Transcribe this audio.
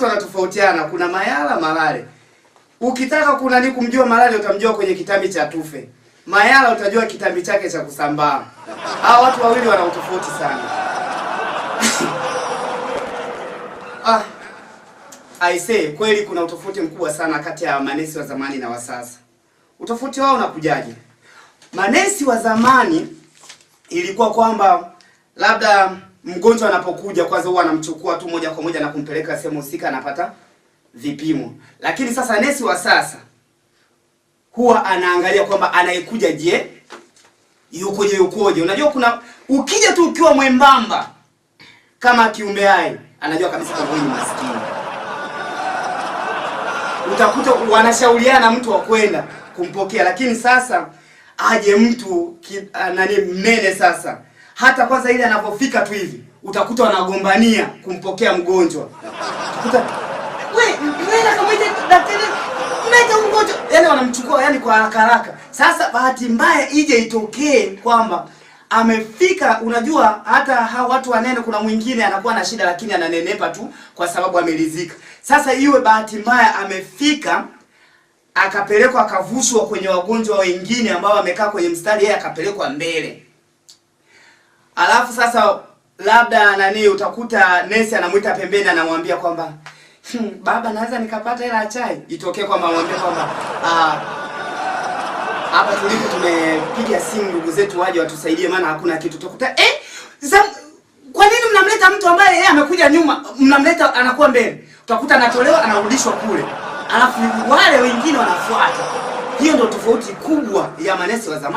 Wanatofautiana, kuna Mayala, Malale. Ukitaka kuna ni kumjua Malale utamjua kwenye kitambi cha tufe. Mayala utajua kitambi chake cha kusambaa. Hawa watu wawili wana utofauti sana. Ah, I say kweli kuna utofauti mkubwa sana kati ya manesi wa zamani na wa sasa. Utofauti wao unakujaje? Manesi wa zamani ilikuwa kwamba labda mgonjwa anapokuja kwanza huwa anamchukua tu moja kwa moja na kumpeleka sehemu husika, anapata vipimo. Lakini sasa nesi wa sasa huwa anaangalia kwamba anayekuja, je, yukoje yukoje. Unajua kuna ukija tu ukiwa mwembamba kama kiumbe hai, anajua kabisa kwamba huyu ni maskini. Utakuta wanashauriana mtu wa kwenda kumpokea, lakini sasa aje mtu nani mnene sasa, hata kwanza ile anapofika tu hivi utakuta wanagombania kumpokea mgonjwa. Utakuta we wewe kamwite daktari, mlete mgonjwa, yani wanamchukua yani kwa haraka haraka. Sasa bahati mbaya ije itokee kwamba amefika, unajua hata hao watu wanene, kuna mwingine anakuwa na shida lakini ananenepa tu kwa sababu amelizika. Sasa iwe bahati mbaya amefika akapelekwa akavushwa kwenye wagonjwa wengine ambao wamekaa kwenye mstari, yeye akapelekwa mbele. Alafu sasa labda nani, utakuta nesi anamuita pembeni, anamwambia kwamba baba, naweza nikapata hela ya chai? Itokee kwamba amwambie kwamba hapa tulipo tumepiga simu ndugu zetu waje watusaidie, maana hakuna kitu. Utakuta kwa nini mnamleta mtu ambaye yeye amekuja nyuma, mnamleta anakuwa mbele? Utakuta anatolewa anarudishwa kule, alafu wale wengine wanafuata. Hiyo ndio tofauti kubwa ya manesi wa zamani.